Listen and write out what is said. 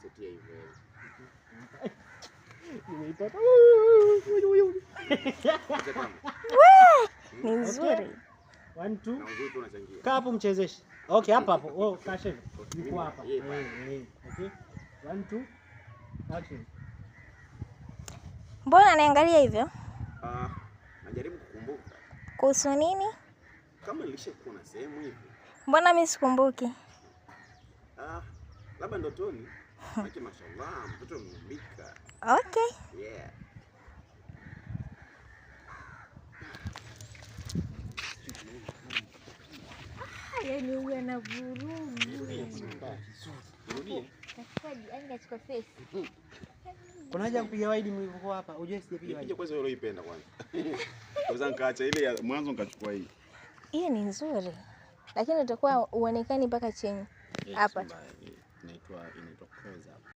Kumsetia hivyo. Nimeipata. Acha kama. Ni nzuri. One, two. Na uzuri tu unachangia. Kaa hapo mchezeshe. Okay, hapa hapo. Oh, kaa shevu. Yuko hapa. Yeye pale. Eh, eh. Okay. One, two. Action. Mbona anaangalia hivyo? Ah, najaribu kukumbuka Kuhusu nini? kama nilishakuwa na sehemu hivi. Mbona mimi sikumbuki? Ah, labda ndotoni. Maana mashallah, mtoto ameumbika. Okay. Yeah. Yaani huyu anavurugu. Rudie. Kuna haja ya kupiga wide mlivyokuwa hapa. Ujue sijapiga Nipige wide. kwanza uliyoipenda kwanza. Kwanza nikaacha ile ya mwanzo nikachukua hii. Hii ni nzuri. Lakini utakuwa uonekani mpaka chini. Hapa. Inaitwa close up.